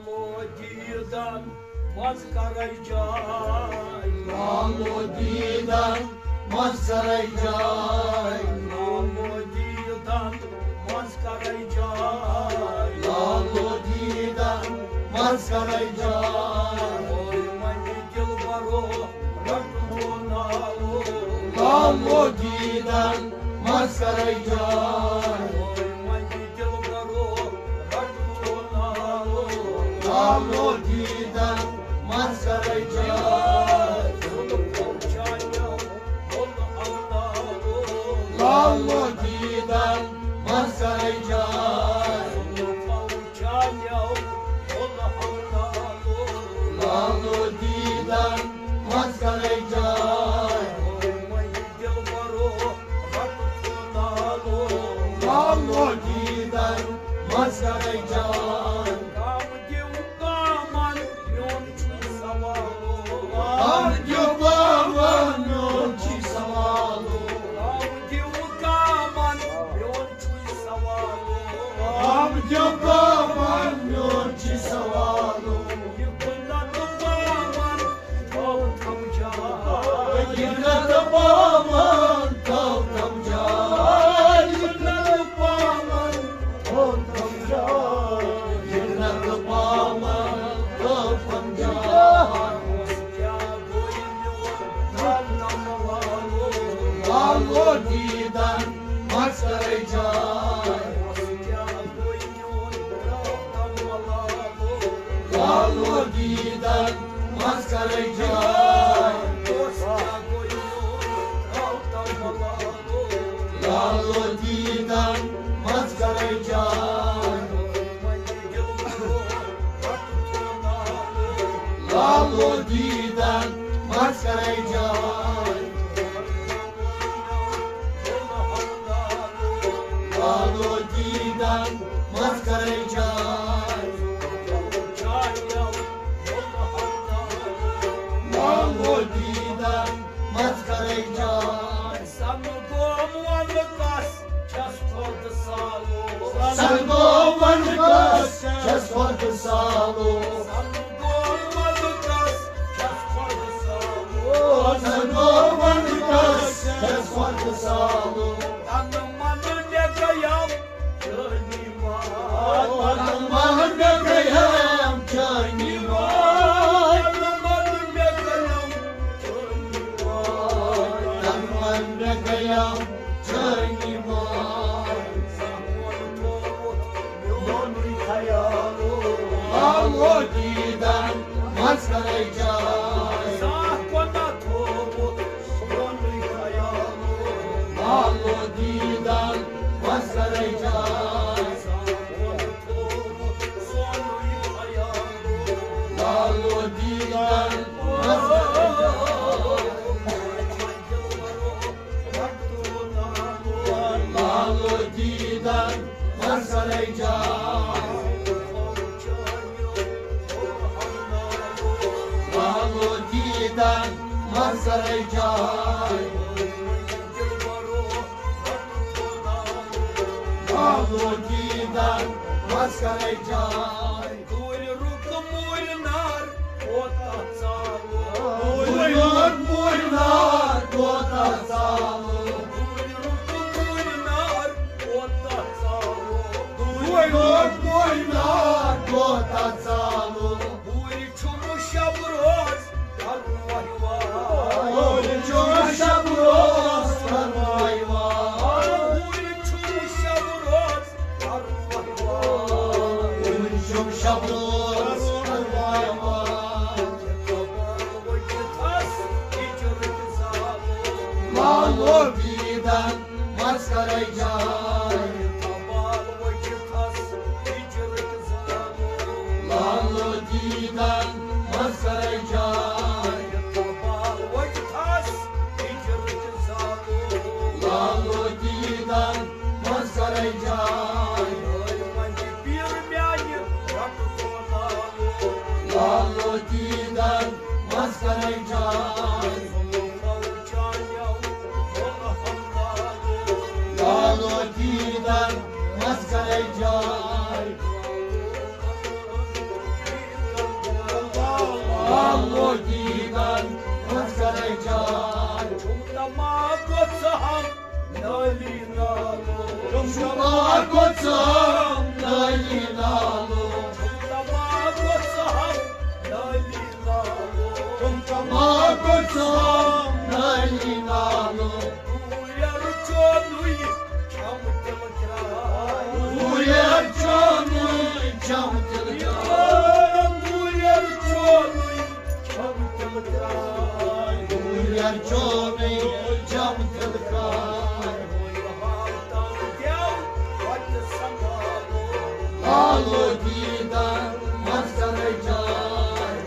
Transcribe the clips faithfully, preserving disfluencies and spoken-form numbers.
دیٖدن منٛز کرے جاے۔ لالو دیٖدن منٛز کرے جاے۔ لالو دیٖدن منٛز کرے جاے۔ لالو دیٖدن منٛز کرے جاے۔ اوے وۄنۍ دِلبرو رٹہٕ تو نالو۔ لالو دیٖدن منٛز کرے جاے۔ اوے وۄنۍ دِلبرو رٹہٕ تو نالو۔ لالو دیٖدن منٛز کرے جاے۔ لالو دیٖدن منٛز کرے جاے۔ لالو دیٖدن منٛز کرے جاے۔ لالو دیٖدن منٛز کرے جاے۔ کم دیو پاون میون چھُے سوالو۔ کم دیو پاون میون چھُے سوالو۔ کم دیو پاون میون چھُے سوالو۔ کم دیو پاون میون چھُے سوالو۔ یہِ گُنڈن پاون تھو تھم جاے۔ یہِ گُنڈن پاون تھو تھم جاے۔ یہِ گُنڈن پاون تھو تھم جاے۔ یہِ گُنڈن پاون تھو تھم جاے۔ لالو دیٖدن منٛز کرے جاے۔ لالو دیٖدن منٛز کرے جاے۔ لالو دیٖدن منٛز کرے جاے۔ لالو دیٖدن منٛز کرے جاے۔ لالو دیٖدن منٛز کرے جاے۔ لالو دیٖدن منٛز کرے جاے۔ سنگوم ونہٕ کس چھس خۄد سالو۔ سنگوم ونہٕ کس چھس خۄد سالو۔ سنگوم ونہٕ کس چھس خۄد سالو۔ سنگوم ونہٕ کس چھس خۄد سالو۔ تنہٕ منہٕ مےٚ گٔیم چٲنی وار۔ تنہٕ منہٕ مےٚ گٔیم چٲنی وار۔ تنہٕ منہٕ مےٚ گٔیم چٲنی وار۔ تنہٕ منہٕ مےٚ گٔیم چٲنی وار۔ سہون تھووُتھ میونُے خیالو۔ لالو دیٖدن منٛز کرے جاے۔ ساہ کوتاہ تھووُتھ میونُے خیالو۔ لالو دیٖدن منٛز کرے جاے۔ ساہ کوتاہ تھووُتھ سونُے خیالو۔ لالو دیٖدن منٛز کرے جاے۔ لالو دیٖدن منٛز کرے جاے۔ لالو دیٖدن منٛز کرے جاے۔ لالو دیٖدن منٛز کرے جاے۔ دوٗرِ رُک موٗرۍ نار کوتاہ ژالو۔ دوٗرِ رُک موٗرۍ نار کوتاہ ژالو۔ دوٗرِ رُک موٗرۍ نار کوتاہ ژالو۔ دوٗرِ رُک موٗرۍ نار کوتاہ ژالو۔ دوٗرِ چھُم شب روز کرُن وہوار۔ دوٗرِ چھُم شب روز کرُن وہوار۔ دوٗرِ چھُم شب روز کرُن وہوار۔ دوٗرِ چھُم شب روز کرُن وہوار۔ لالو دیٖدن منٛز کرے جاے۔ لالو دیٖدن منٛز کرے جاے۔ لالو دیٖدن منٛز کرے جاے۔ لالو دیٖدن منٛز کرے جاے۔ لالو دیٖدن منٛز کرے جاے۔ شما گوٚژھم نٲلی لالو۔ شما گوٚژھم نٲلی لالو۔ شما گوٚژھم نٲلی لالو۔ کوٗر چونُے چھم تِلہٕ درٛاے۔ کوٗر چونُے چھم تِلہٕ درٛاے۔ کوٗر چونُے چھم تِلہٕ درٛاے۔ کوٗر چونُے چھم تِلہٕ درٛاے۔ لالو دیدن منٛز کرے جاے۔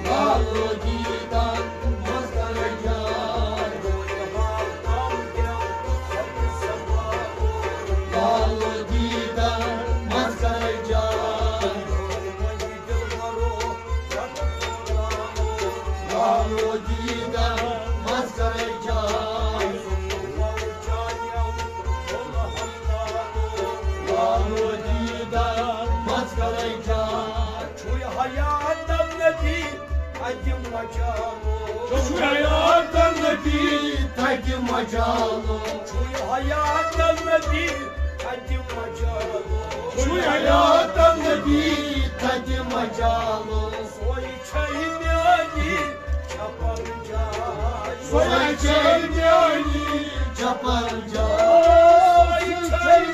لالو دیدن منٛز کرے جاے۔ لالو دیدن منٛز کرے جاے۔ لالو دیدن منٛز کرے جاے۔ لالو دیدن منٛز کرے جاے۔ چھُے حیات النبی تَتہِ مجالو۔ چھُے حیات النبی تَتہِ مجالو۔ چھُے حیات النبی تَتہِ مجالو۔ چھُے حیات النبی تَتہِ مجالو۔ سۄے چھے میٛٲنی چھپر جاے۔ سۄے چھے میٛٲنی چھپر جاے۔ سۄے چھے